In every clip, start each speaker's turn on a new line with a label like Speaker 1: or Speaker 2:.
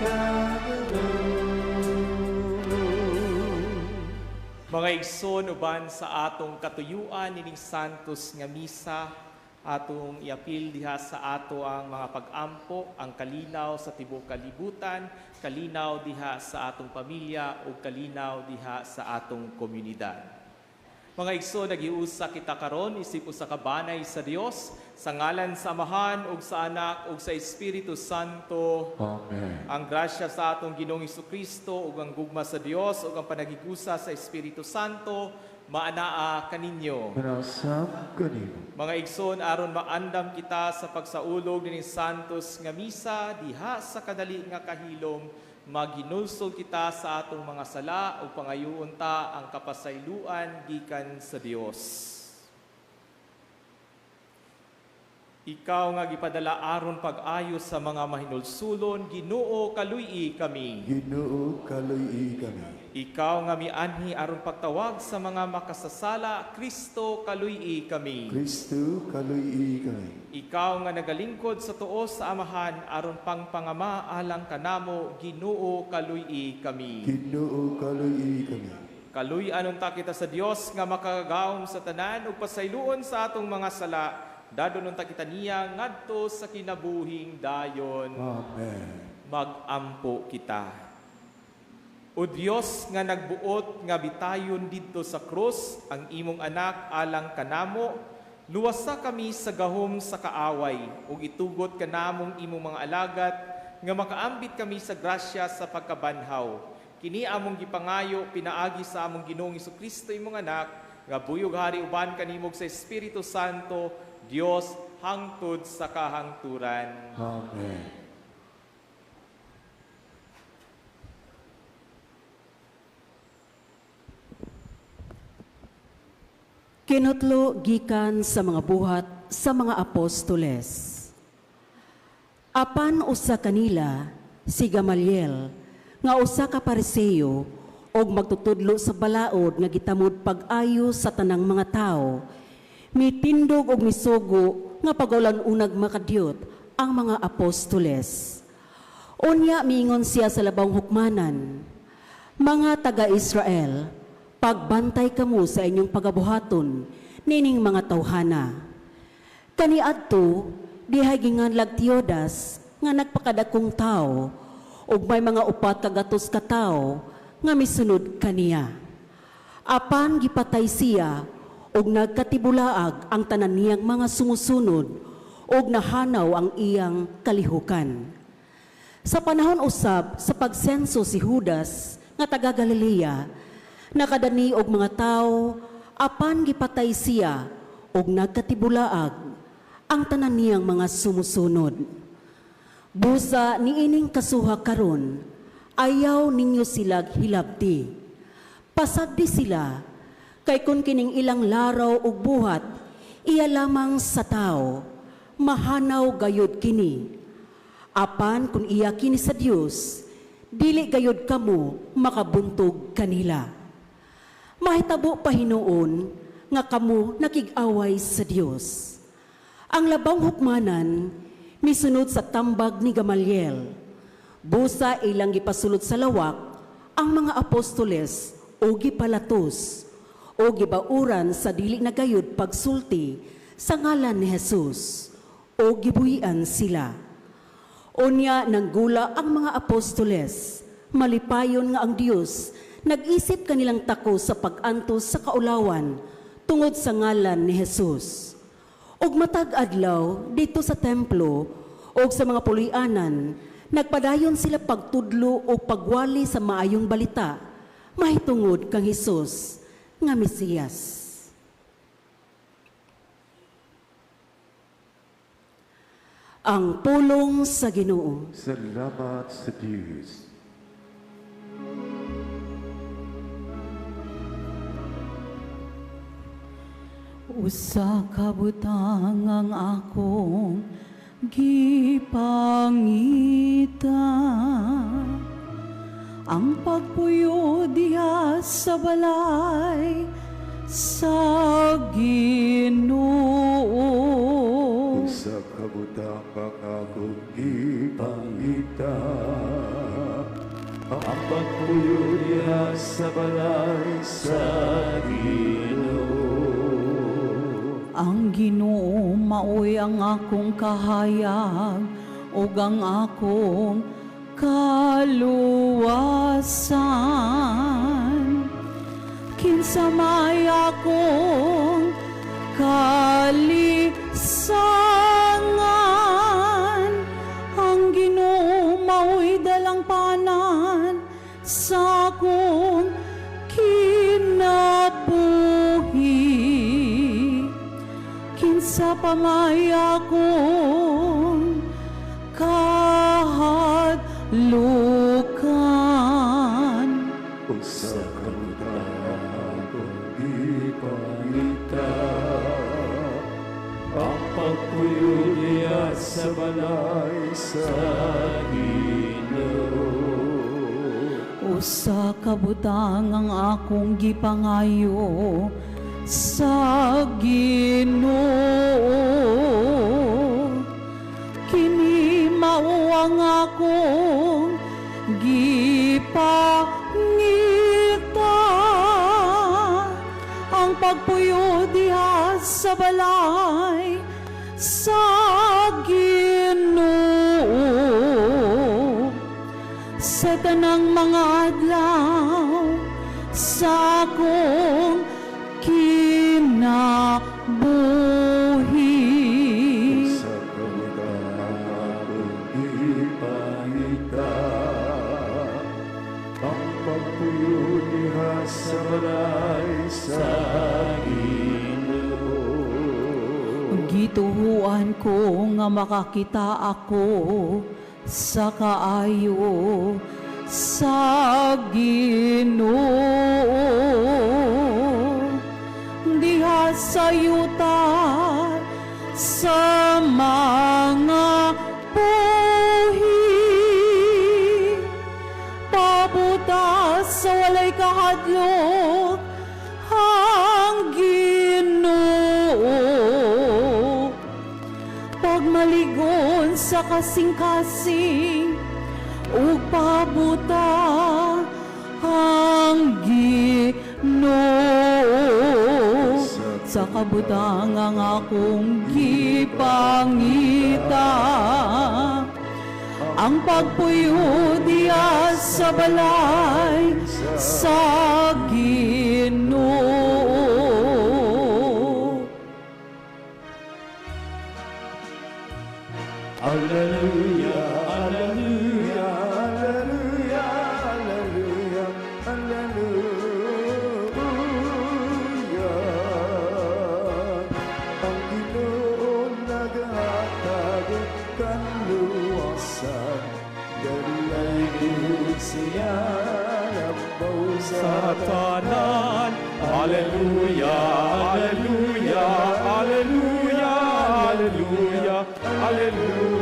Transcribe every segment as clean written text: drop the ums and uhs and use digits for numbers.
Speaker 1: kamo.
Speaker 2: Mga igsoon, uban sa atong katuyuan nining Santos nga Misa, atong iapil diha sa ato ang mga pag-ampo, ang kalinaw sa tibuok kalibutan, kalinaw diha sa atong pamilya ug kalinaw diha sa atong komunidad. Mga igsoon, nagiusa kita karon isip usa ka banay sa Dios sa ngalan sa Amahan ug sa Anak ug sa Espiritu Santo.
Speaker 1: Amen.
Speaker 2: Ang grasya sa atong Ginoong Kristo ug ang gugma sa Dios ug ang panagigusa sa Espiritu Santo maanaa kaninyo.
Speaker 1: Manasab kanimo.
Speaker 2: Mga igsoon, aron maandam kita sa pagsaulog nining Santos nga Misa diha sa kadali nga kahilom, maghinulsol kita sa atong mga sala ug pangayoon ta ang kapasayloan gikan sa Dios. Ikaw nga gipadala aron pag-ayo sa mga mahinulsulon, Ginoo, kaluy-i kami.
Speaker 1: Ginoo, kaluy-i kami.
Speaker 2: Ikaw nga mianhi aron pagtawag sa mga makasasala, Kristo, kaluy-i kami.
Speaker 1: Kristo, kaluy-i kami.
Speaker 2: Ikaw nga nagalingkod sa tuo sa Amahan aron pangpangama alang kanamo, Ginoo, kaluy-i kami.
Speaker 1: Ginoo, kaluy-i kami.
Speaker 2: Kaluy-anon ta kita sa Dios nga makagagahom sa tanan ug pasayloon sa atong mga sala, dadon unta kita niya ngadto sa kinabuhing dayon.
Speaker 1: Amen.
Speaker 2: Magampo kita. O Dios nga nagbuot nga bitayon didto sa krus ang imong anak alang kanamo, luwasa kami sa gahom sa kaaway ug itugot kanamong imong mga alagat nga makaambit kami sa grasya sa pagkabanhaw. Kini among gipangayo pinaagi sa among Ginoong Hesukristo imong anak nga buyog hari uban kanimog sa Espiritu Santo, Dios hangtod sa kahangturan.
Speaker 1: Amen.
Speaker 3: Kinutlo gikan sa mga buhat sa mga apostoles. Apan usa kanila si Gamaliel nga usa ka Pariseo og magtutudlo sa balaod nga gitamod pag-ayo sa tanang mga tawo, mitindog og misugo nga pagaulan-unag makadyot ang mga apostoles. Unya miingon siya sa labawng hukmanan, "Mga taga-Israel, pagbantay kamo sa inyong pagabuhaton nining mga tawhana. Kaniadto dihay ginganlag Teodas nga nagpakadakong tawo ug may mga 400 ka tawo nga misunod kaniya. Apan gipatay siya ug nagkatibulaag ang tanan niyang mga sumusunod ug nahanaw ang iyang kalihukan. Sa panahon usab sa pagsenso si Judas nga taga Galilea, nakadani og mga tawo, apan gipatay siya ug nagkatibulaag ang tanan niyang mga sumusunod. Busa niining kasuha karon, ayaw ninyo silag hilabti. Pasagdi sila, kay kun kining ilang laraw ug buhat, iya lamang sa tao, mahanaw gayud kini. Apan kung iya kini sa Dios, dili gayud kamo makabuntog kanila. Mahitabo pa hinuon nga kamo nakig-away sa Dios." Ang labawng hukmanan misunod sa tambag ni Gamaliel. Busa ilang gipasulod sa lawak ang mga apostoles o gipalatos o gibauran sa dili na gayud pagsulti sa ngalan ni Jesus o gibuhian sila. Unya nanggula ang mga apostoles, malipayon nga ang Dios nag-isip kanilang tako sa pag-antos sa kaulawan tungod sa ngalan ni Jesus. Ug matag adlaw dito sa templo ug sa mga puloy-anan, nagpadayon sila pagtudlo o pagwali sa maayong balita mahitungod kang Hesus nga Mesiyas. Ang pulong sa Ginoo.
Speaker 1: Salamat sa Diyos.
Speaker 4: Usa ka butang ang akong gipangita, ang pagpuyo diha sa balay sa Ginoo.
Speaker 1: Usa ka butang ang akong gipangita, Ang pagpuyo diha sa balay sa Ginoo.
Speaker 4: Ang Ginoo maoy ang akong kahayag ug ang akong kaluwasan. Kinsa may akong kalisangan, ang Ginoo maoy dalangpanan sa akong kinabuhi. Kinsa pa may akong kahadlukan?
Speaker 1: Usa ka butang akong gipangita, ang pagpuyo diha sa balay sa Ginoo.
Speaker 4: Usa ka butang ang akong gipangayo sa Ginoo. Kini mao ang akong gipangita, ang pagpuyo diha sa balay sa Ginoo sa tanang mga adlaw sa akong kinabuhi.
Speaker 1: Usa ka butang ang akong gipangita, ang pagpuyo diha sa balay sa Ginoo.
Speaker 4: Gituhuan ko nga makakita ako sa kaayo sa Ginoo diha sa yuta sa mga buhi. Pabuta sa walay kahadlok ang Ginoo, pagmaligon sa kasing-kasing ug pabuta ang Ginoo. Sa kabutang ang akong gipangita, ang pagpuyo diya sa balay sa Ginoo.
Speaker 1: Alleluia, alleluia, alleluia, alleluia, alleluia. Ang Ginoo naghatag og kaluwasan, Dunay gihot siya labaw
Speaker 2: sa tanan. Alleluia, alleluia, alleluia, alleluia, alleluia.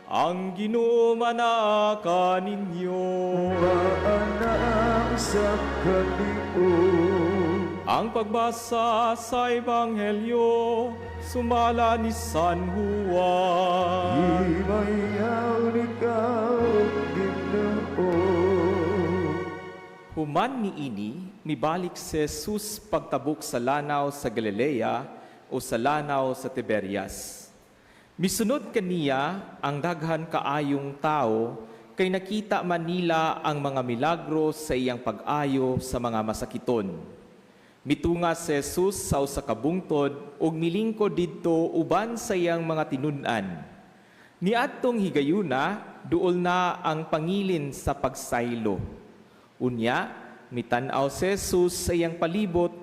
Speaker 2: Ang Ginoo manaa kaninyo.
Speaker 1: Maana sa kanimo.
Speaker 2: Ang pagbasa sa Ebanghelyo sumala ni San Juan.
Speaker 1: Himayaw ikaw, Ginoo.
Speaker 2: Human niini, mibalik si Jesus pagtabok sa lanaw sa Galilea o sa lanaw sa Tiberias. Misunod kaniya ang daghan kaayong tao kay nakita man nila ang mga milagro sa iyang pag-ayo sa mga masakiton. Mitunga si Jesus sa usa ka bungtod ug milingkod didto uban sa iyang mga tinun-an. Niadtong higayuna, duol na ang pangilin sa pagsaylo. Unya, mitan-aw si Jesus sa iyang palibot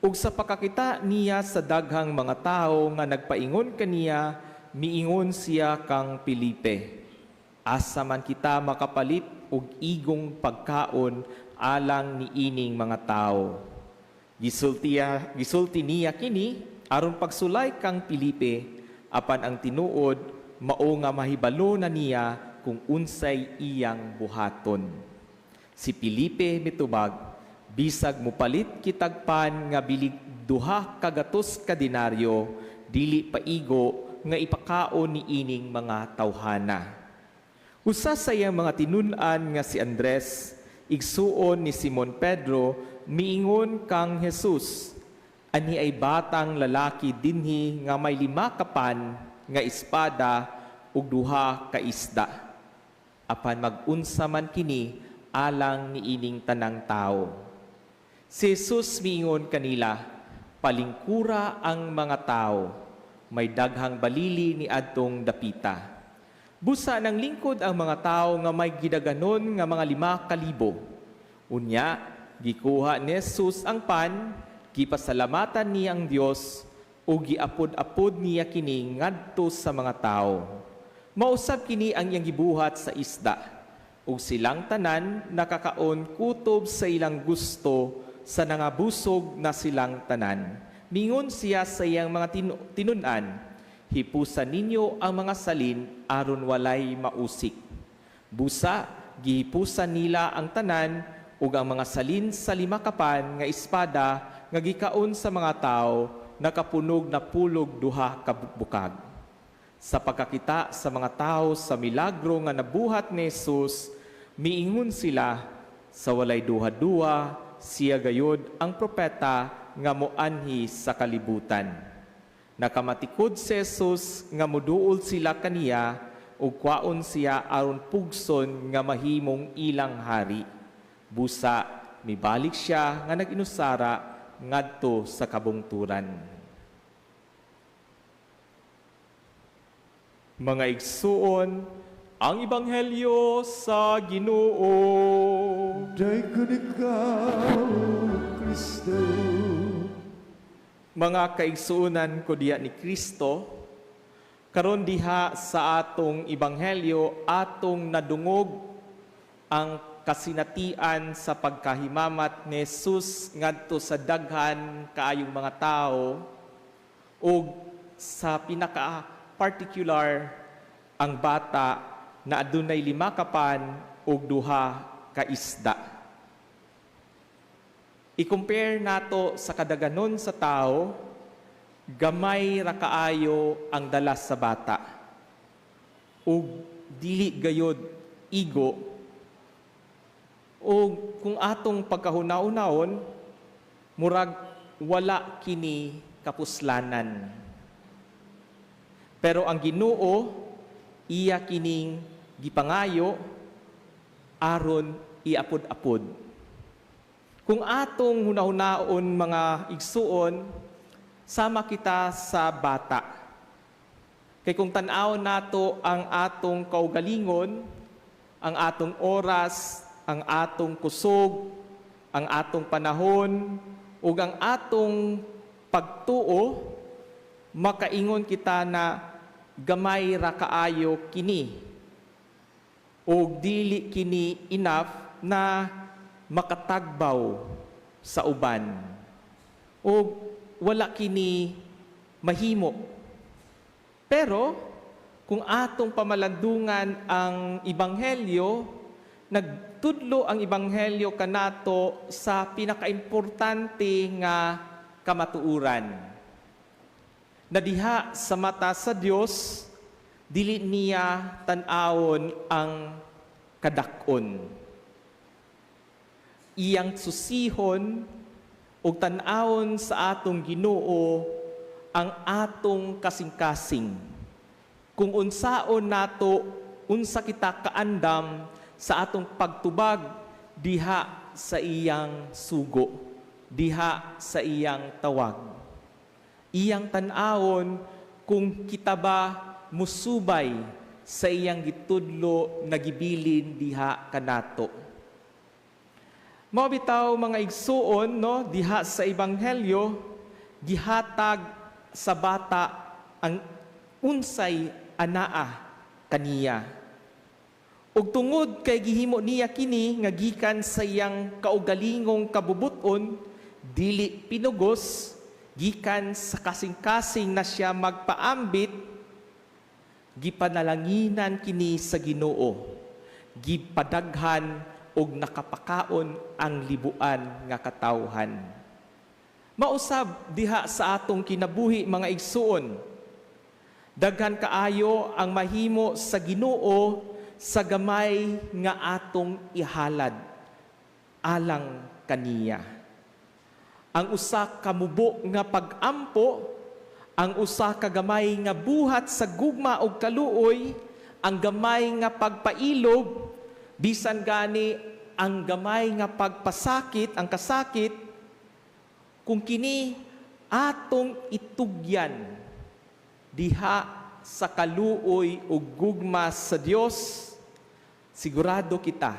Speaker 2: ug sa pakakita niya sa daghang mga tawo nga nagpaingon kaniya, miingon siya kang Pilipe: "Asa man kita makapalit og igong pagkaon alang niining mga tawo?" Gisulti niya kini aron pagsulay kang Pilipe, apan ang tinuod mao nga mahibalo na niya kung unsay iyang buhaton. Si Pilipe mitubag, "Bisag mupalit kitag pan nga bilig 200 ka denaryo, dili paigo nga ipakaon ni ining mga tawhana. Usa sa iyang mga tinun-an nga si Andres, igsuon ni Simon Pedro, miingon kang Jesus, "Anhi ay batang lalaki dinhi nga may 5 ka pan nga espada ug 2 ka isda. Apan mag-unsa man kini alang niining tanang tawo?" Si Jesus miingon kanila, "Palingkura ang mga tao, may daghang balili ni adtong dapita." Busa nang lingkod ang mga tao nga may gidaganon nga mga 5,000. Unya, gikuha ni Jesus ang pan, gipasalamatan niya ang Dios, ug giapod-apod niya kini ngadto sa mga tao. Mausab kini ang iyang gibuhat sa isda, ug silang tanan nakakaon kutob sa ilang gusto sa nangabusog na silang tanan. Mingon siya sa iyang mga tinun-an, "Hipusan ninyo ang mga salin aron walay mausik." Busa, gihipusan nila ang tanan ug ang mga salin sa 5 ka pan nga espada nga gikaon sa mga tao nakapunog na pulog 2 ka bukag. Sa pagkakita sa mga tao sa milagro nga nabuhat ni Jesus, miingon sila, "Sa walay duha-duha, siya gayod ang propeta nga moanhi sa kalibutan." Nakamatikod si Jesus nga muduol sila kaniya ug kwaon siya aron pugson nga mahimong ilang hari. Busa mibalik siya nga nag-inusara ngadto sa kabungturan. Mga igsuon, ang Ebanghelyo sa Ginoo.
Speaker 1: Daghang ikaw, Kristo.
Speaker 2: Mga kaigsuonan ko diya ni Kristo, karon diha sa atong Ebanghelyo atong nadungog ang kasinatian sa pagkahimamat ni Jesus ngadto sa daghan kaayong mga tao ug sa pinaka-particular ang bata na adunay 5 ka pan ug 2 ka isda. I-compare nato sa kadaganon sa tao, gamay ra kaayo ang dala sa bata. Ug dili gayod igo. Ug kung atong pagkahuna-unahon, murag wala kini kapuslanan. Pero ang Ginoo, iya kining gipangayo aron iapod-apod. Kung atong hunahunaon mga igsuon, sama kita sa bata. Kay kung tan-awon nato ang atong kaugalingon, ang atong oras, ang atong kusog, ang atong panahon, ug ang atong pagtuo, makaingon kita na gamay ra kaayo kini. Ug dili kini enough na makatagbaw sa uban. O wala kini mahimo. Pero kung atong pamalandungan ang Ebanghelyo, nagtudlo ang Ebanghelyo kanato sa pinakaimportante nga kamatuoran. Na diha sa mata sa Dios, dili niya tan-awon ang kadak-on. Iyang susihon ug tan-awon sa atong Ginoo ang atong kasing-kasing. Kung unsaon nato, unsa kita kaandam sa atong pagtubag diha sa iyang sugo, diha sa iyang tawag. Iyang tan-awon kung kita ba musubay sa iyang gitudlo na gibilin diha kanato. Mao bitaw mga igsuon, no, diha sa Ebanghelyo gihatag sa bata ang unsay anaa kaniya. Ug tungod kay gihimo niya kini nga gikan sa iyang kaugalingong kabubuton, dili pinugos, gikan sa kasing-kasing na siya magpaambit, gipanalanginan kini sa Ginoo, gipadaghan og nakapakaon ang libuan nga katawhan. Mausab diha sa atong kinabuhi mga igsuon, Daghan kaayo ang mahimo sa Ginoo sa gamay nga atong ihalad alang kaniya. Ang usa ka mubo nga pag-ampo, ang usa ka gamay nga buhat sa gugma og kaluoy, ang gamay nga pagpailob, bisan gani ang gamay nga pagpasakit, ang kasakit, kung kini atong itugyan diha sa kaluoy ug gugma sa Dios, sigurado kita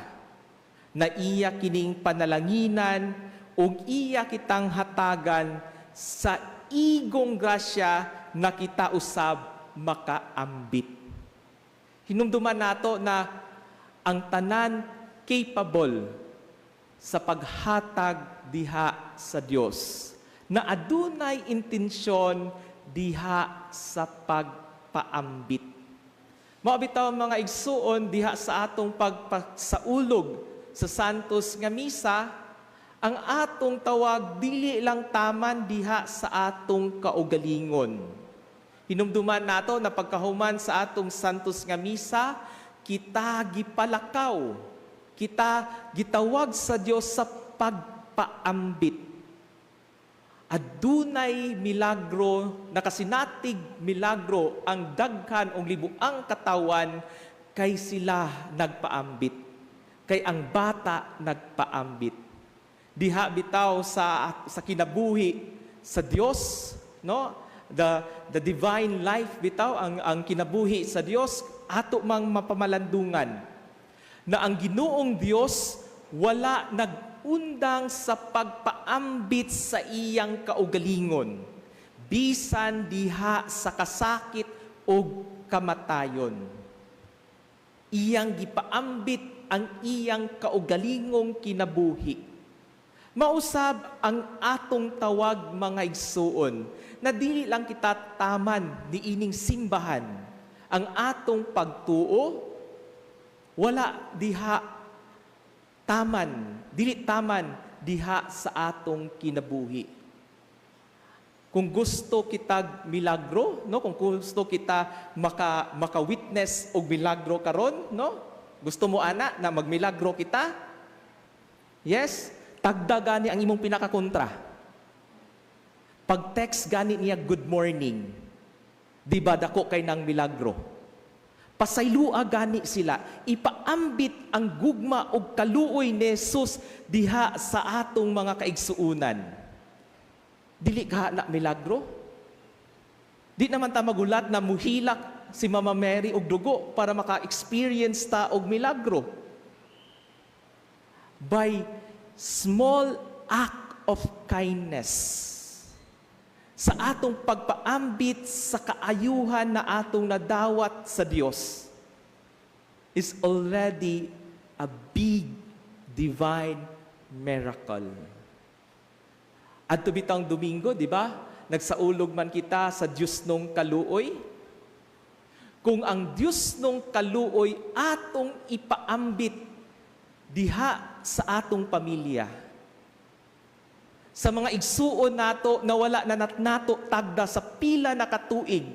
Speaker 2: na iya kining panalanginan ug iya kitang hatagan sa igong grasya na kita usab makaambit. Hinumduman nato na ang tanan capable sa paghatag diha sa Dios, na adunay intensyon diha sa pagpaambit. Mao bitaw, mga igsuon, diha sa atong pagpasaulog sa Santos nga Misa, ang atong tawag dili lang taman diha sa atong kaugalingon. Hinumduman nato na pagkahuman sa atong Santos nga Misa, kita gipalakaw, kita gitawag sa Dios sa pagpaambit. Adunay milagro, nakasinatig milagro ang daghan og libuang katawan kay sila nagpaambit. Kay ang bata nagpaambit. Diha bitaw sa kinabuhi sa Dios, no? The divine life bitaw, ang kinabuhi sa Dios, ato mang mapamalandungan na ang Ginoong Dios wala nag-undang sa pagpaambit sa iyang kaugalingon bisan diha sa kasakit o kamatayon. Iyang gipaambit ang iyang kaugalingong kinabuhi. Mausab ang atong tawag, mga igsuon, na dili lang kita taman niining simbahan. Ang atong pagtuo wala diha taman, dili taman diha sa atong kinabuhi. Kung gusto kita milagro, no? Kung gusto kita maka-witness og milagro karon, no? Gusto mo ana na magmilagro kita? Yes, tagda gani ang imong pinakakontra. Pag text gani niya "Good morning," di ba dako kay nang milagro? Pasaylua gani sila, ipaambit ang gugma og kaluoy ni Jesus diha sa atong mga kaigsuunan. Dili ka na milagro? Di naman ta magulat na muhilak si Mama Mary og dugo para maka-experience ta og milagro. By small act of kindness, sa atong pagpaambit sa kaayuhan na atong nadawat sa Dios, is already a big divine miracle. Adto bitang Domingo, di ba? Nagsaulog man kita sa Diyos nung kaluoy. Kung ang Diyos nung kaluoy atong ipaambit diha sa atong pamilya, sa mga igsuon nato na wala na nato tagda sa pila na katuig,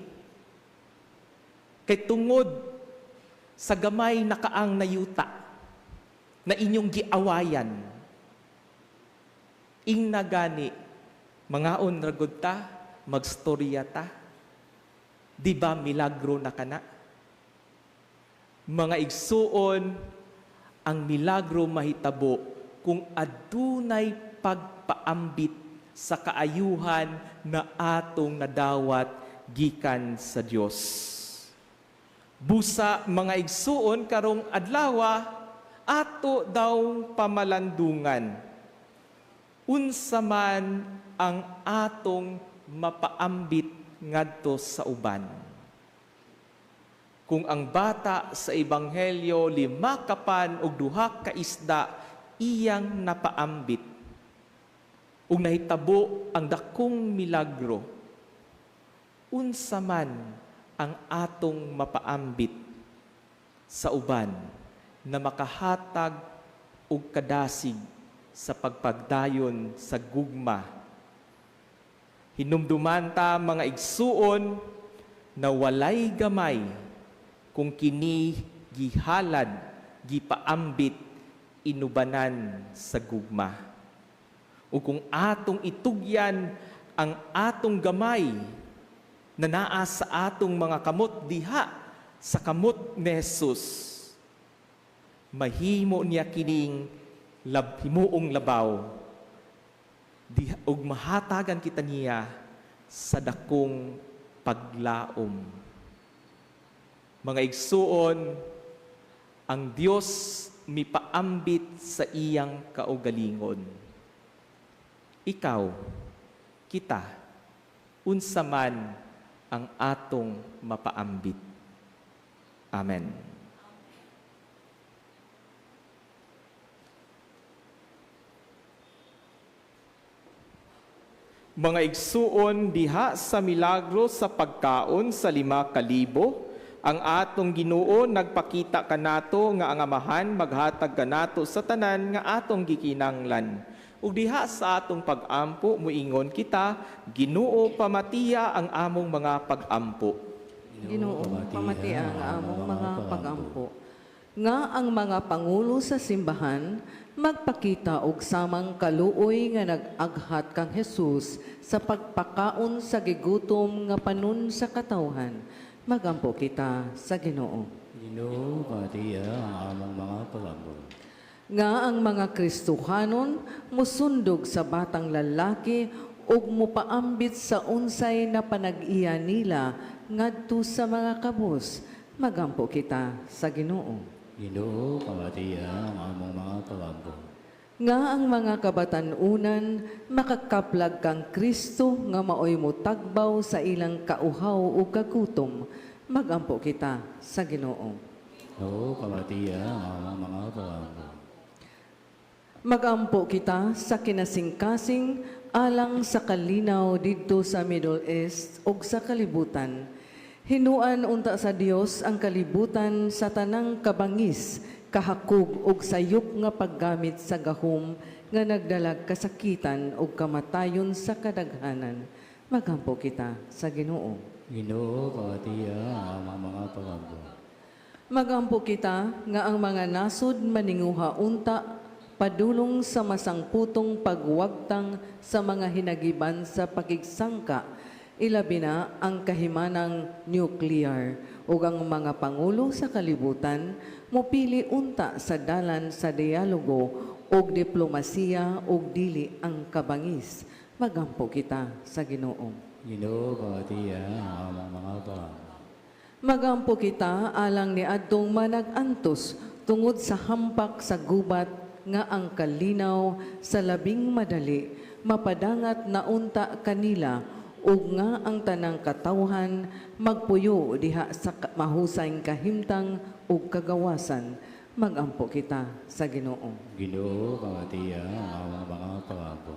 Speaker 2: kay tungod sa gamay na kaang nayuta na inyong giawayan, ingna gani, mangaon ra gud ta, magstorya ta, di ba milagro na kana? Mga igsuon, ang milagro mahitabo kung adunay pagpaambit sa kaayuhan na atong nadawat gikan sa Dios. Busa, mga igsuon, karong adlawa ato daw pamalandungan unsa man ang atong mapaambit ngadto sa uban. Kung ang bata sa ebanghelyo, lima ka pan ug duha ka isda iyang napaambit ug nahitabo ang dakong milagro, unsa man ang atong mapaambit sa uban na makahatag og kadasig sa pagpagdayon sa gugma? Hinumduman ta, mga igsuon, na walay gamay kung kini gihalad, gipaambit, inubanan sa gugma. O kung atong itugyan ang atong gamay na naa sa atong mga kamot diha sa kamot ni Jesus, mahimo niya kining himuong labaw diha, ug mahatagan kita niya sa dakong paglaom. Mga igsuon, ang Dios mipaambit sa iyang kaugalingon. Ikaw, kita, unsa man ang atong mapaambit. Amen. Mga igsuon, diha sa milagro sa pagkaon sa 5,000, ang atong Ginoo nagpakita kanato nga ang Amahan maghatag kanato sa tanan nga atong gikinanglan. Ug diha sa atong pag-ampo muingon kita, Ginoo, pamatiya ang among mga pag-ampo.
Speaker 5: Ginoo, pamatiya ang among mga pag-ampo. Nga ang mga pangulo sa simbahan magpakita og samang kaluoy nga nag-aghat kang Jesus sa pagpakaon sa gigutom nga panon sa katawhan. Magampo kita sa Ginoo.
Speaker 6: Ginoo, pamatiya ang among mga pag-ampo.
Speaker 5: Nga ang mga Kristohanon musundog sa batang lalaki ug mupaambit sa unsay na panag-iya nila ngadto sa mga kabus. Magampo kita sa Ginoo.
Speaker 6: Ginoo, pamatiya ang among mga pag-ampo.
Speaker 5: Nga ang mga kabatan-unan makakaplag kang Kristo nga maoy motagbaw sa ilang kauhaw ug kagutom. Magampo kita sa Ginoo.
Speaker 6: Ginoo, pamatiya ang among mga pag-ampo.
Speaker 5: Magampo kita sa kinasingkasing alang sa kalinaw didto sa Middle East ug sa kalibutan. Hinuan unta sa Dios ang kalibutan sa tanang kabangis, kahakog ug sayop nga paggamit sa gahom nga nagdalag kasakitan ug kamatayon sa kadaghanan. Magampo kita sa Ginoo.
Speaker 6: Ginoo, pamatiya ang among mga pag-ampo.
Speaker 5: Magampo kita nga ang mga nasod maninguha unta padulong sa masangputong pagwagtang sa mga hinagiban sa pakigsangka, ilabi na ang kahimanang nuclear ug ang mga pangulo sa kalibutan mopili unta sa dalan sa dialogo ug diplomasiya ug dili ang kabangis. Magampo kita sa Ginoo.
Speaker 6: Ginoo, pamatiya ang among mga pag-ampo.
Speaker 5: Magampo kita alang ni adtong manag-antos tungod sa hampak sa gubat nga ang kalinaw sa labing madali mapadangat na unta kanila ug nga ang tanang katawhan magpuyo diha sa mahusay kahimtang ug kagawasan. Magampo kita sa Ginoo.
Speaker 6: Ginoo, pamatiya ang among mga pag-ampo.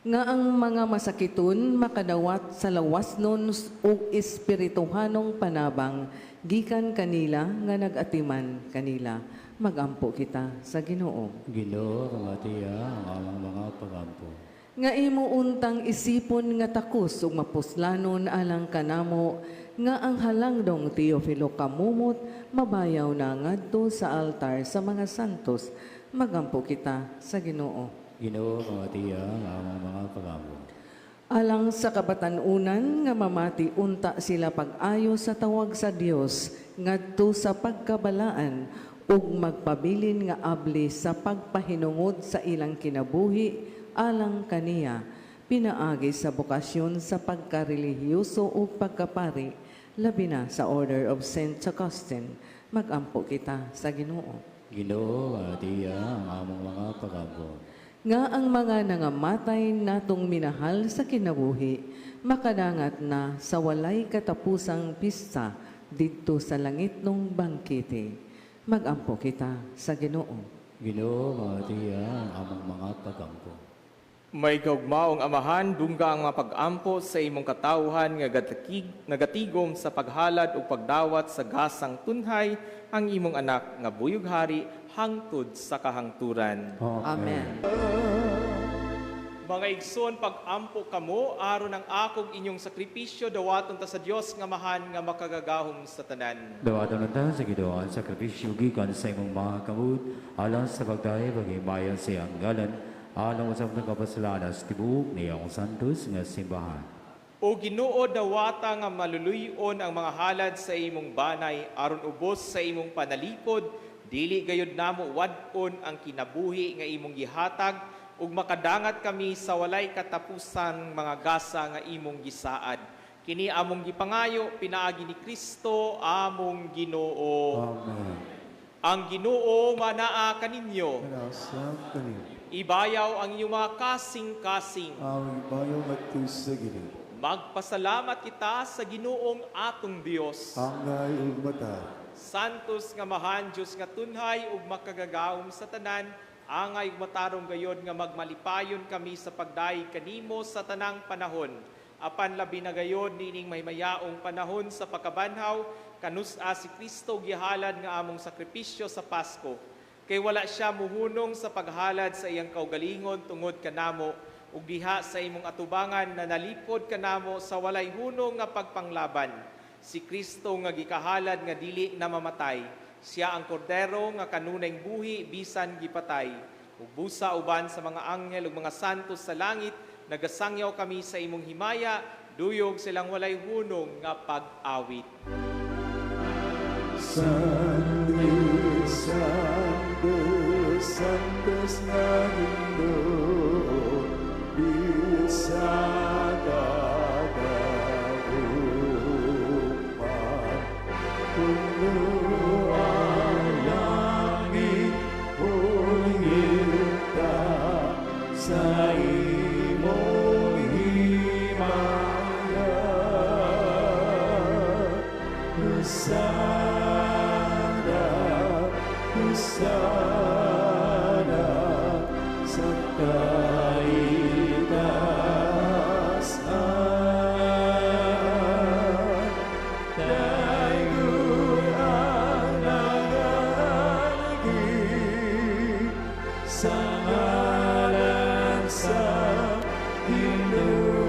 Speaker 5: Nga ang mga masakiton makadawat sa lawasnon ug espirituhanong panabang gikan kanila nga nag-atiman kanila. Magampo kita sa Ginoo.
Speaker 6: Ginoo, pamatiya ang among mga pag-ampo.
Speaker 5: Nga imo untang isipon nga takos ug mapuslanon alang kanamo nga ang halangdong Teofilo Camomot mabayaw na ngadto sa altar sa mga santos. Magampo kita sa Ginoo.
Speaker 6: Ginoo, pamatiya ang among mga pag-ampo.
Speaker 5: Alang sa kabatan-unan nga mamati unta sila pag-ayo sa tawag sa Dios ngadto sa pagkabalaan ug magpabilin nga abli sa pagpahinungod sa ilang kinabuhi alang kaniya, pinaagi sa bokasyon sa pagkarelihiyoso ug pagkapari, labi na sa Order of Saint Augustine. Magampo kita sa Ginoo.
Speaker 6: Ginoo, pamatiya ang among mga pag-ampo.
Speaker 5: Nga ang mga nangamatay natong minahal sa kinabuhi, makadangat na sa walay katapusang pista didto sa langit nung bangkete. Magampo kita sa Ginoo.
Speaker 6: Ginoo, pamatiya ang among mga pag-ampo.
Speaker 2: May kaugmaong Amahan, dungga ang mga pag-ampo sa imong katawhan nga nagatigom sa paghalad ug pagdawat sa gasang tunhay ang imong anak nga buyog hari hangtod sa kahangturan.
Speaker 5: Amen.
Speaker 2: Mga igsoon, pag-ampo kamo aron ang akog inyong sakripisyo dawaton ta sa Dios nga Amahan nga makagagahom sa tanan.
Speaker 6: Dawaton ta sa Ginoo ang sakripisyo gikan sa imong mga kamot alang sa pagdayon paghimaya sa iyang ngalan alang usab ng kapaslanan sa tibuok niyang santos nga simbahan.
Speaker 2: O Ginoo, dawata nga maluluy-on ang mga halad sa imong banay aron ubos sa imong panalipod, dili gayud namo wad-on ang kinabuhi nga imong gihatag ug makadangat kami sa walay katapusan mga gasa nga imong gisaad. Kini among gipangayo pinaagi ni Kristo among Ginoo.
Speaker 1: Amen.
Speaker 2: Ang Ginoo manaa kaninyo.
Speaker 1: Manasang kaninyo.
Speaker 2: Ibayaw ang inyong mga kasing-kasing.
Speaker 1: Among ibayaw ngadto sa Ginoo.
Speaker 2: Magpasalamat kita sa Ginoong atong Dios.
Speaker 1: Angay ug mata.
Speaker 2: Santos nga mahan Dios nga tunhay ug makagagahom sa tanan, angay ug matarong gayod nga magmalipayon kami sa pagdayeg kanimo sa tanang panahon. Apan labi na gayod niining maymayaong panahon sa pagkabanhaw, kanus-a si Kristo gihalad nga among sakripisyo sa Pasko. Kay wala siya muhunong sa paghalad sa iyang kaugalingon tungod kanamo, ug diha sa imong atubangan na nalipod kanamo sa walay hunong nga pagpanglaban. Si Kristo nga gikahalad nga dili na mamatay, siya ang kordero nga kanunay buhi bisan gipatay. Ug busa uban sa mga anghel ug mga santos sa langit, nagasangyaw kami sa imong himaya, duyog silang walay hunong nga pag-awit.
Speaker 1: Santo, Santo, Santos nga Ginoo, bisag kadaguman, puno ang langit ug yuta sa imong himaya. Hosana, Hosana sa kaitasan. Daygon ang nagaagi sa ngalan sa Ginoo.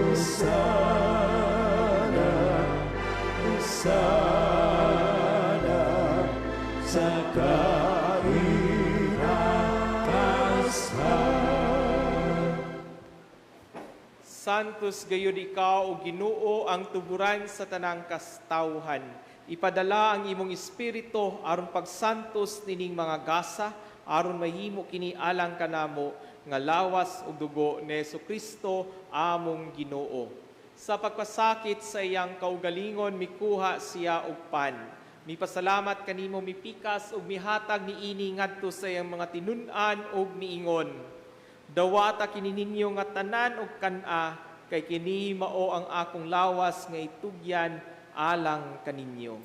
Speaker 1: Hosana, Hosana sa kaitasan.
Speaker 2: Santos gayud ikaw o Ginoo ang tuburan sa tanang kastawhan. Ipadala ang imong espiritu aron pagsantos nining mga gasa, aron mahimo kini alang kanamo nga lawas ug dugo ni Hesukristo among Ginoo. Sa pagpasakit sa iyang kaugalingon mikuha siya og pan. Mipasalamat kanimo, mipikas ug mihatag niini ngadto sa iyang mga tinun-an ug miingon. Dawata kini ninyo nga tanan og kan-a, kay kini mao ang akong lawas nga itugyan alang kaninyo.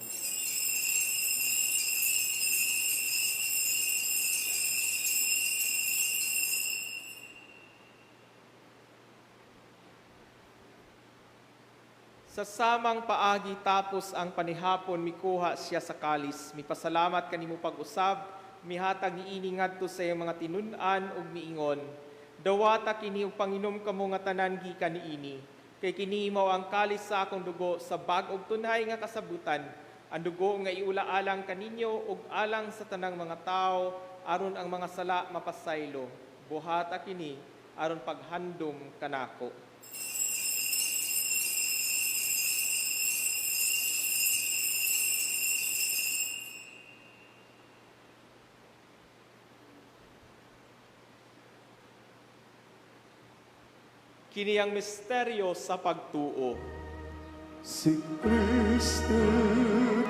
Speaker 2: Sa samang paagi tapos ang panihapon, mikuha siya sa kalis. Mipasalamat kanimo pag-usab, mihatag niini ngadto sa iyang mga tinun-an ug miingon. Dawata kini ug panginom kamo nga tanan gikan niini. Kay kini mao ang kalis sa akong dugo sa bag-ong tunhay nga kasabutan. Ang dugo nga iula alang kaninyo ug alang sa tanang mga tawo aron ang mga sala mapasaylo. Buhata kini aron paghandom kanako. Kini ang misteryo sa pagtuo.
Speaker 1: Si Kristo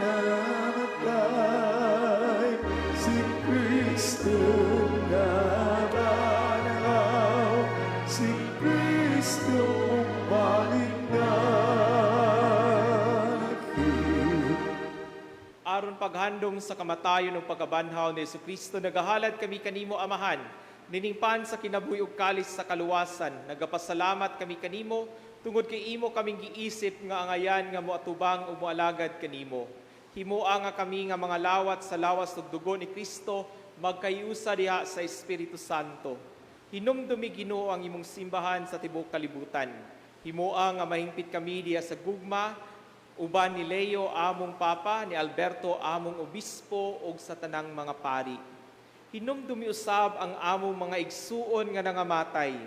Speaker 1: namatay, si Kristo nabanhaw, si Kristo balik na
Speaker 2: Aron paghandom sa kamatayon ug pagkabanhaw ni Hesukristo, nagahalad kami kanimo, Amahan, niningpan sa kinabuhi ug kalis sa kaluwasan. Nagapasalamat kami kanimo tungod kay imo kaming giisip nga angayan nga moatubang ug moalagad kanimo. Himoa nga kami nga mga lawat sa lawas ug dugo ni Kristo magkayusa diha sa Espiritu Santo. Hinumdumi Ginoo ang imong simbahan sa tibuok kalibutan. Himoa nga mahingpit kami diha sa gugma uban ni Leo among Papa, ni Alberto among Obispo ug sa tanang mga pari. Hinumdumi usab ang among mga igsuon nga nangamatay.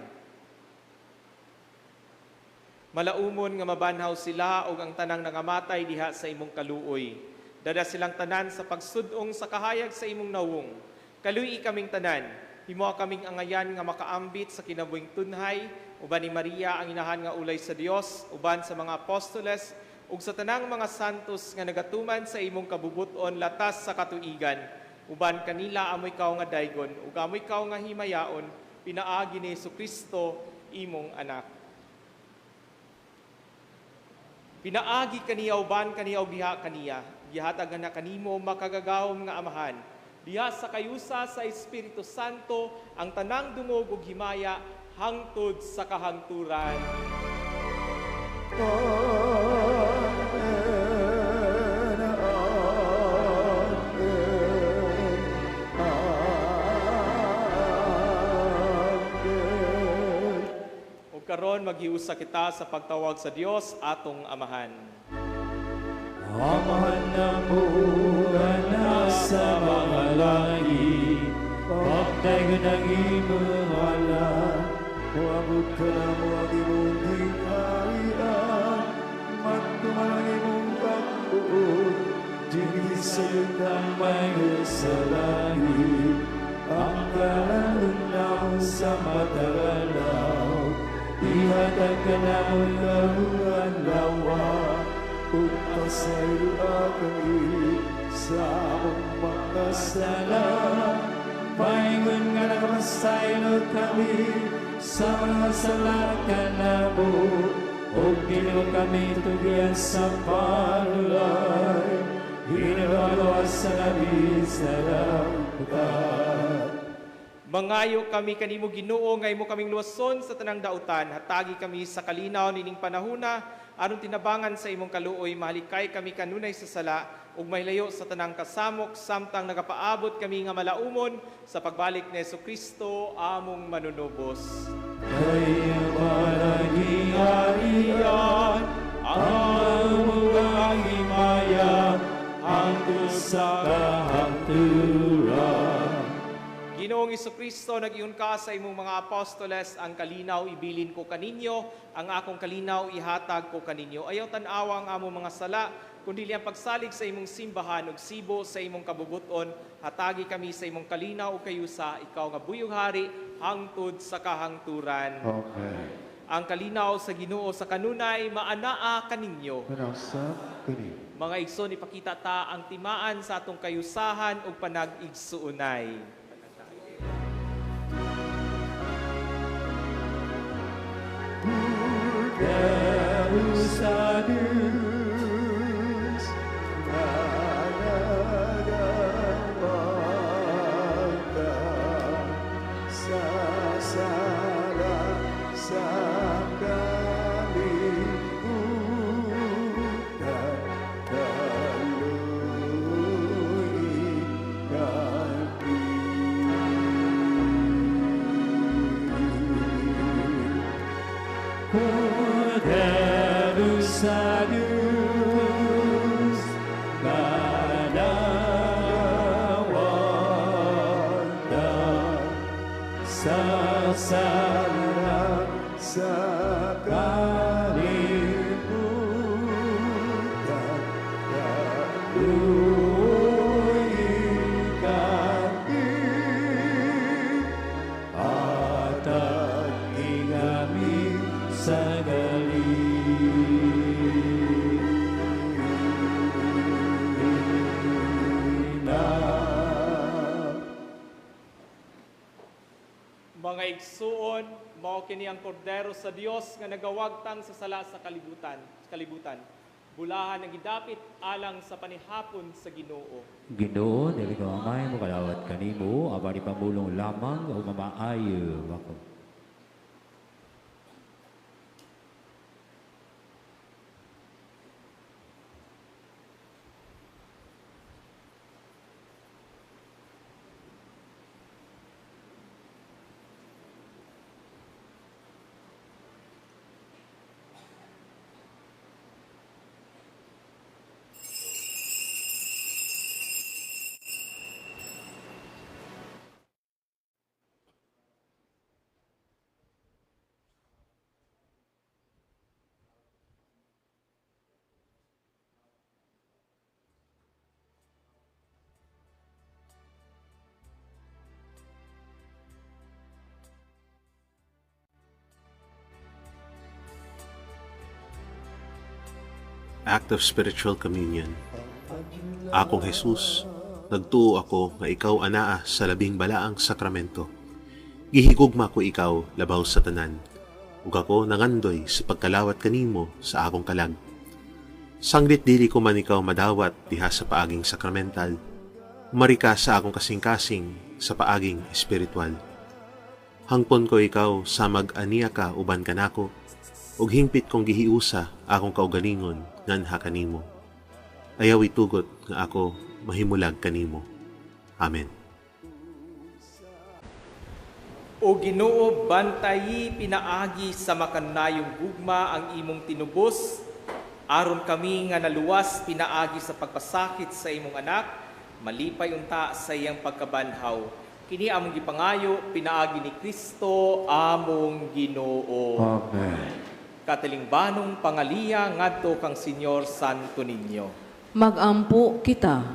Speaker 2: Malaumon nga mabanhaw sila ug ang tanang nangamatay diha sa imong kaluoy. Dada silang tanan sa pagsudong sa kahayag sa imong nawong. Kaluy kaming tanan, himoa kaming angayan nga makaambit sa kinabuhing tunhay, uban ni Maria ang inahan nga ulay sa Dios, uban sa mga apostoles ug sa tanang mga santos nga nagatuman sa imong kabubuton latas sa katuigan. Uban kanila amoy kaw nga daygon ug amoy kaw nga himayaon, pinaagi ni Hesukristo imong anak. Pinaagi kaniya uban kaniya ug diha kaniya, gihatag na kanimo makagagahom nga Amahan. Diha sa kayusa sa Espiritu Santo ang tanang dungog ug himaya hangtod sa kahangturan.
Speaker 1: Amen. Amen. Amen.
Speaker 2: Ug karon maghiusa kita sa pagtawag sa Dios atong Amahan.
Speaker 1: Amahan namo nga nasa mga langit, pagdayon ang imong ngalan, moabot ka namo ang imong gingharian, magtuman ang imong pagbuot, dinhi sa yuta may sa langit. Ang kalan namo sa matagalaw, ihatag ka namo karong adlaw, ug pasayloa kami sa among mga sala. Paingon nga nakapasaylo kami sa mga sala kanamo, ug dili mo kami tugian sa panulay. Ginoo sa labi sa dautan.
Speaker 2: Mangayo kami kanimo Ginoo nga imo kaming luwason sa tanang dautan, hatagi kami sa kalinaw nining panahuna aron tinabangan sa imong kaluoy, mahalikay kami kanunay sa sala ug mahilayo sa tanang kasamok samtang nagapaabot kami nga malaumon sa pagbalik ni Hesukristo among manunubos.
Speaker 1: Kay malagiharian ang mga himaya hangtod sa kahangturan.
Speaker 2: Ginoong Hesukristo, nag-iyon ka sa imong mga apostoles, ang kalinaw ibilin ko kaninyo, ang akong kalinaw ihatag ko kaninyo. Ayaw tan-awa ang among mga sala, kundi ang pagsalig sa imong simbahan ug sibo sa imong kabubuton. Hatagi kami sa imong kalinaw ug kayusa, ikaw nga buyog hari hangtod sa kahangturan.
Speaker 1: Amen.
Speaker 2: Ang kalinaw sa Ginoo sa kanunay maanaa kaninyo.
Speaker 1: Manasa kani.
Speaker 2: Mga igsoon, ipakita ta ang timaan sa atong kayusahan ug panag-igsuonay.
Speaker 1: Kordero sa Diyos, nga nagawagtang sa sala sa kalibutan, kaluoy kami. Kordero sa Diyos, nga nagawagtang sa sala sa kalibutan, kaluoy kami. Hatagi kami sa galina.
Speaker 2: Mga igsuon, mao kini ang kordero sa Dios nga nagawagtang sa sala sa kalibutan. Bulahan ang gidapit alang sa panihapon sa Ginoo.
Speaker 6: Ginoo, dili ko angay mokalawat kanimo, apan ipamulong lamang ug mamaayo ako.
Speaker 7: Act of Spiritual Communion. Akong Jesus, nagtuo ako nga ikaw anaa sa labing balaang sakramento. Gihigugma ko ikaw labaw sa tanan, ug ako nangandoy sa pagkalawat kanimo sa akong kalag. Sanglit dili ko man ikaw madawat diha sa paaging sakramental, umari ka sa akong kasing-kasing sa paaging espiritual. Hangpon ko ikaw samag aniya ka uban kanako, ug hingpit kong gihiusa akong kaugalingon nganha kanimo. Ayaw itugot nga ako mahimulag kanimo. Amen.
Speaker 2: O Ginoo, bantayi pinaagi sa makanayong gugma ang imong tinubos, aron kami nga naluwas pinaagi sa pagpasakit sa imong anak, malipay unta sa iyang pagkabanhaw. Kini among gipangayo pinaagi ni Kristo among Ginoo.
Speaker 1: Amen.
Speaker 2: Katilingbanong pangaliya ngadto kang Señor Santo Niño.
Speaker 5: Magampo kita.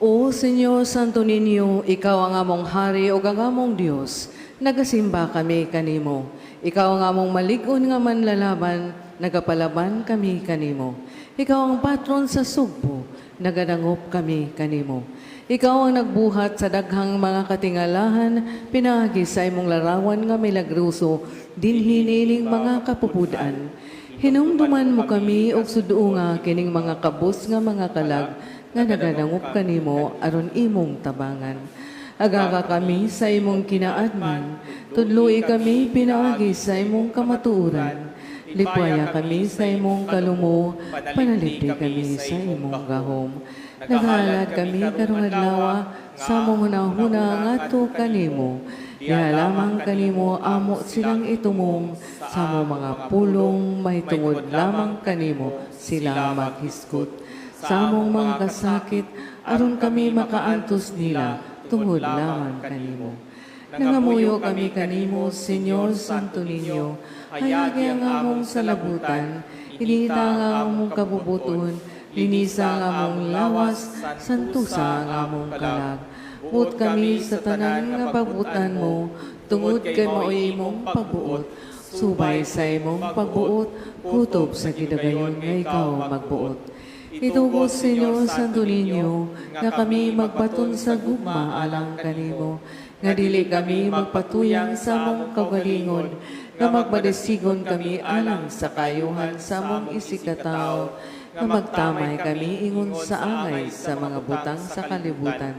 Speaker 5: O Señor Santo Niño, ikaw ang among hari ug ang among Dios. Nagasimba kami kanimo. Ikaw ang among malig-on nga manlalaban, nagapalaban kami kanimo. Ikaw ang patron sa Sugbo, nagadangop kami kanimo. Ikaw ang nagbuhat sa daghang mga katingalahan, pinaagi sa imong larawan nga milagroso, dinhi niining mga kapupud-an. Hinumduman mo kami og suduonga kining mga kabus nga mga kalag nga nagadangop kanimo aron imong tabangan. Agaga kami sa imong kinaadman, tudloi kami pinaagi sa imong kamatuoran. Lipwaya kami sa imong kalumo, panalipdi kami sa imong gahom. Naghalad kami karong adlaw sa among hunahuna ngadto kanimo. Diha lamang kanimo amo silang itumong sa among mga pulong mahitungod lamang kanimo sila maghisgot. Sa among mga kasakit aron kami makaantos nila tungod lamang kanimo. Nangamuyo kami kanimo, Señor Santo Niño, hayagi ang among salabutan, inita ang among kabubuton, linisa ang among lawas, santusa ang among kalag. Buot kami sa tanan nga pagbutan mo, tungod kay mao'y imong pagbuot. Subay sa imong pagbuot, kutob sa gidagayon nga ikaw magbuot. Itugot, Señor Santo Niño, nga kami magbaton sa gugma alang kanimo, nga dili kami magpatuyang sa among kaugalingon, nga magmadasigon kami alang sa kayuhan sa among isigkatawo, nga magtamay kami ingon sa angay sa mga butang sa kalibutan.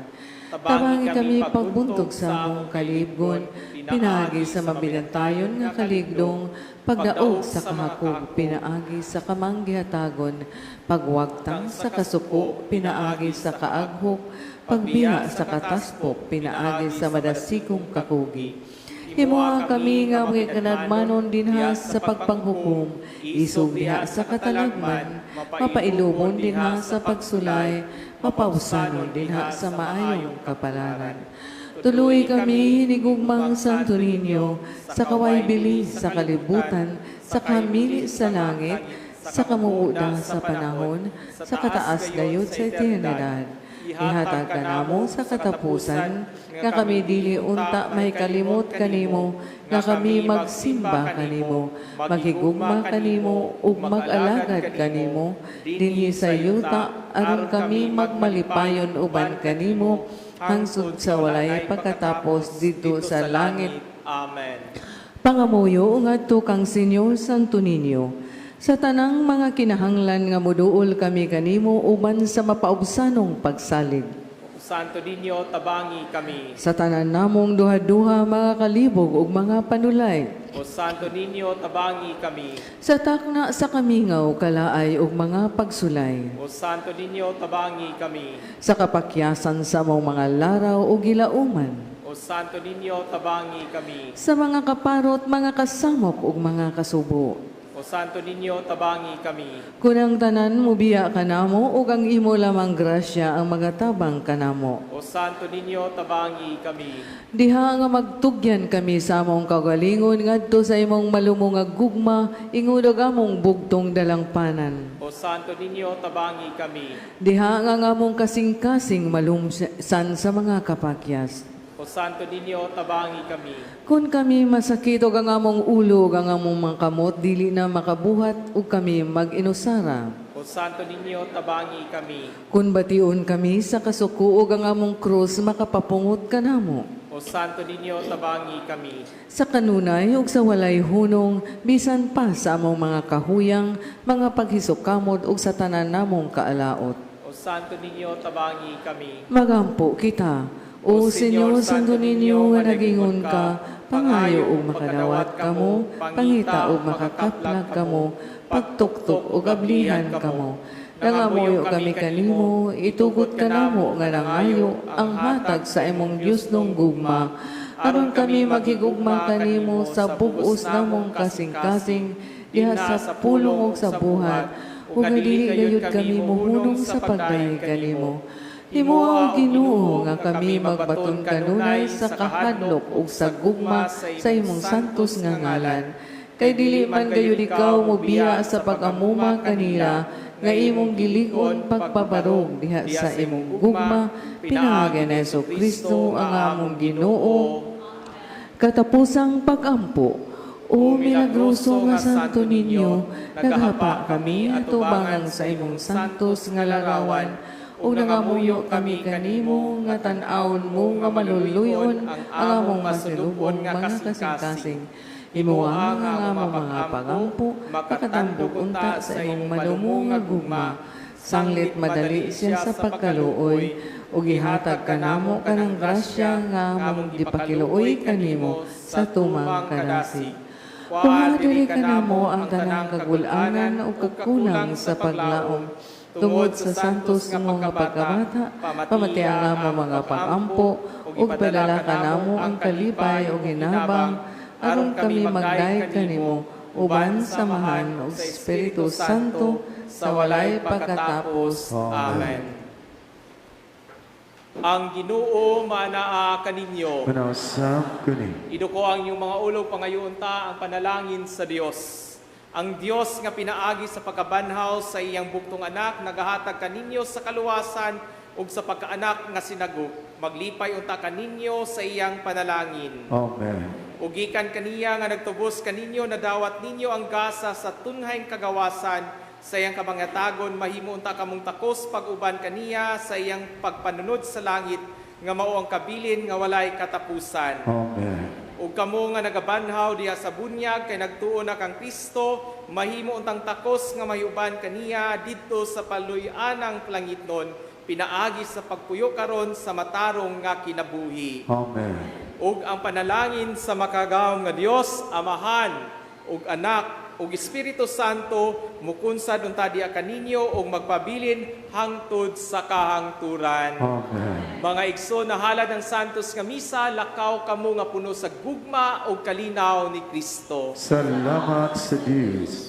Speaker 5: Tabangi kami pagbuntog sa among kalibgon, pinaagi sa mabinantayon nga kaligdong, pagdaog sa kahakog, pinaagi sa kamanggihatagon, pagwagtang sa kasuko, pinaagi sa kaaghok, pagbiha sa kataspok, pinaagi sa madasigong kakugi. Himoa kami nga mga kanagmanon dinha sa pagpanghukom, isog diha sa katalagman, mapailubon dinha sa pagsulay, mapausanon dinha sa maayong kapalaran. Tuloy kami hinigugmang Santo Niño, sa kawaybili sa kalibutan, sa kamili sa langit, sa kamuuda sa panahon, sa kataas gayud sa eternidad. Ihatag kanamo sa katapusan, nga kami dili unta may kalimot kanimo, nga kami magsimba kanimo, maghigugma kanimo, ug mag-alagad kanimo, dinhi sa yuta, aron kami magmalipayon uban kanimo, hangtod sa walay pagkatapos didto sa langit.
Speaker 2: Amen.
Speaker 5: Pangamuyo ngadto kang Señor Santo Niño, sa tanang mga kinahanglan nga moduol kami kanimo uban sa mapaubsanong pagsalig.
Speaker 2: Santo Niño, tabangi kami.
Speaker 5: Sa tanan namong duha-duha mga kalibog ug mga panulay.
Speaker 2: O Santo Niño, tabangi kami.
Speaker 5: Sa takna sa kamingaw kalaay ug mga pagsulay.
Speaker 2: O Santo Niño, tabangi kami.
Speaker 5: Sa kapakyasan sa among mga laraw ug gilauman.
Speaker 2: O Santo Niño, tabangi kami.
Speaker 5: Sa mga kaparot, mga kasamok ug mga kasubo.
Speaker 2: O Santo Niño, tabangi kami.
Speaker 5: Kun ang tanan mobiya kanamo ug ang imo lamang grasya ang magatabang kanamo.
Speaker 2: O Santo Niño, tabangi kami.
Speaker 5: Diha nga magtugyan kami sa among kaugalingon ngadto sa imong malumo nga gugma ingod og among bugtong dalangpanan.
Speaker 2: O Santo Niño, tabangi kami.
Speaker 5: Diha nga ang among kasing-kasing malumsan sa mga kapakyas.
Speaker 2: O Santo Niño, tabangi kami.
Speaker 5: Kun kami masakit og ang among ulo ug ang among mga kamot dili na makabuhat ug kami mag-inusara.
Speaker 2: O Santo Niño, tabangi kami.
Speaker 5: Kun bation kami sa kasuko ug ang among krus makapapungot kanamo.
Speaker 2: O Santo Niño, tabangi kami.
Speaker 5: Sa kanunay ug sa walay hunong, bisan pa sa among mga kahuyang, mga paghisukamot ug sa tanan namong kaalaot.
Speaker 2: O Santo Niño, tabangi kami.
Speaker 5: Magampo kita. O Señor Santo Niño nga nagingon ka, pangayo ug makadawat kamo, pangita ug makakaplag kamo, pagtuktok ug ablihan kamo. Nangamuyo kami kanimo, itugot kanamo nga nangayo ang hatag sa imong Diosnong gugma. Aron kami maghigugma kanimo sa bug-os namong kasing-kasing diha sa pulong ug sa buhat, ug nga dili gayud kami mohunong sa pagdayeg kanimo. Himoa, o Ginoo, nga kami magbaton kanunay sa kahadlok ug sa gugma sa imong santos nga ngalan. Kay dili man gayud ikaw mobiya sa pag-amuma kanila nga imong gilig-on pagpabarog diha sa imong gugma, pinaagi ni Hesus Kristo ang among Ginoo. Katapusang pag-ampo. O milagroso nga Santo Niño, naghapa kami atubangan sa imong santos nga larawan, ug nangamuyo kami kanimo nga tan-awon mo nga maluluyon ang among masulubon mga kasing-kasing. Himoa nga ang among mga pagampo makatambog unta sa imong malumo nga gugma. Sanglit madali siya sa pagkaluoy, ug gihatag kanamo kanang grasya nga among gipakiluoy kanimo sa tumang kadasig. Kuha diri kanamo ang tanang kagul-anan ug kakulang sa paglaom. Tungod sa santos mo nga pagkabata, pamati ang among mga pag-ampo, ug padala kanamo ang kalipay ug hinabang, aron kami magdayeg kanimo, uban sa Amahan ug Espiritu Santo, sa walay pagkatapos.
Speaker 2: Amen. Ang Ginoo manaa kaninyo.
Speaker 1: Manausap kani.
Speaker 2: Iduko ang inyong mga ulo, pangayoon ta ang panalangin sa Dios. Ang Dios nga pinaagi sa pagkabanhaw sa iyang buktong anak nagahatag kaninyo sa kaluwasan ug sa pagkaanak nga sinagop. Maglipay unta kaninyo sa iyang panalangin.
Speaker 1: Amen.
Speaker 2: Ug gikan kaniya nga nagtubos kaninyo, nadawat ninyo ang gasa sa tunhayng kagawasan sa iyang kabangatagon, mahimo unta kamong takos pag-uban kaniya sa iyang pagpanunod sa langit nga mao ang kabilin nga walay katapusan.
Speaker 1: Amen.
Speaker 2: Ug kamo nga nagabanhaw diha sa bunyag kay nagtuo na kang Kristo, mahimo untang takos nga mahiuban kaniya didto sa paluy-anang langitnon, pinaagi sa pagpuyo karon sa matarong nga kinabuhi.
Speaker 1: Amen.
Speaker 2: Ug ang panalangin sa makagagahom nga Dios, Amahan ug Anak ug Espiritu Santo, mukunsad unta diha kaninyo ug magpabilin hangtod sa kahangturan.
Speaker 1: Amen.
Speaker 2: Mga igsoon, nahalad ang Santos nga Misa, lakaw kamo nga puno sa gugma ug kalinaw ni Kristo.
Speaker 1: Salamat sa Diyos.